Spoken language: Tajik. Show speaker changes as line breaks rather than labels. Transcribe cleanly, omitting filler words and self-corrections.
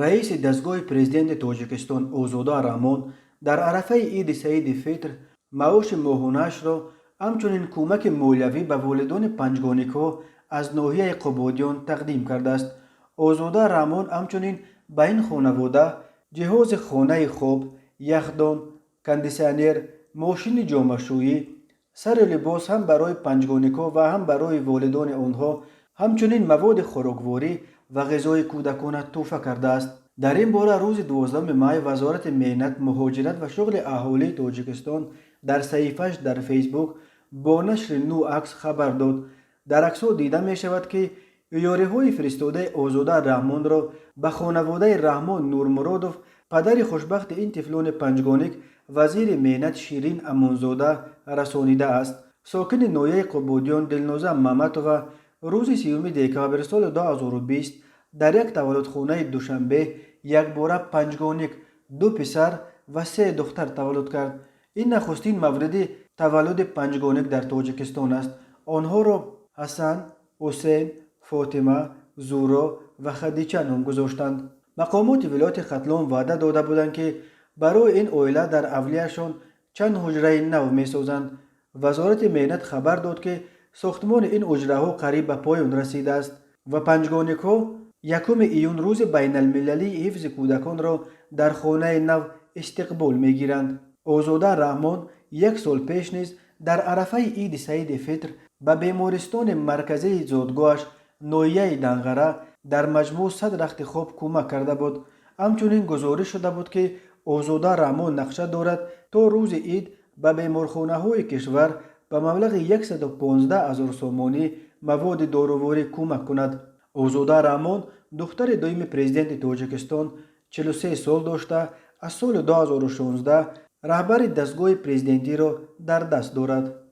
Раиси дастгоҳи Президенти Тоҷикистон Озода Раҳмон дар арафаи Иди саиди Фитр маоши моҳонаашро, ҳамчунин кӯмаки молиявӣ ба волидони панҷгоникҳо аз ноҳияи Қубодиён тақдим кардааст. Озода Раҳмон ҳамчунин ба ин хонавода ҷиҳози хонаи хоб, яхдон, кондитсионер, мошини ҷомашӯӣ, сару либос ҳам барои панҷгоникҳо ва ҳам барои волидони онҳо, ҳамчунин маводи хӯрокворӣ ва ғизои кӯдакона тӯҳфа кардааст. Дар ин бора рӯзи 12 май Вазорати меҳнат, муҳоҷират ва шуғли аҳолии Тоҷикистон дар саҳифааш дар Фейсбук бо нашри нӯ акс хабар дод. Дар аксҳо дида мешавад, ки ёриҳои фиристодаи Озода Раҳмонро ба хонаводаи Раҳмон Нурмуродов, падари хушбахти ин тифлони панҷгоник, вазири меҳнат Ширин Амонзода расонидааст. Сокини ноҳияи Қубодиён Дилноза Маматова рӯзи 30 декабри соли 2020 дар як таваллудхонаи Душанбе якбора панҷгоник, ду писар ва се духтар таваллуд кард. Ин нахустин мавриди таваллуди панҷгоник дар Тоҷикистон аст. Онҳоро Ҳасан, Ҳусейн, Фотима, Зуро ва Хадича ном гузоштанд. Мақомоти вилояти Хатлон ваъда дода буданд, ки барои ин оила дар авлияшон чанд ҳуҷраи нав месозанд. Вазорати меҳнат хабар дод, ки сохтмони ин ҳуҷраҳо қариб ба поён расидааст ва панҷгоникҳо 1 июн, рӯзи байналмилалии ҳифзи кӯдаконро дар хонаи нав истиқбол мегиранд. Озода Раҳмон як сол пеш низ дар арафаи Иди саиди Фитр ба бемористони марказии зодгоҳаш, ноҳияи Данғара, дар маҷмӯъ 100 рахти хоб кӯмак карда буд. Ҳамчунин гузориш шуда буд, ки Озода Раҳмон нақша дорад, то рӯзи ид ба беморхонаҳои кишвар ба маблағи 115 ҳазор сомонӣ маводи доруворӣ кӯмак кунад. Озода Раҳмон, духтари дуюми Президенти Тоҷикистон, 43 сол дошта, аз соли 2016 раҳбари дастгоҳи президентиро дар даст дорад.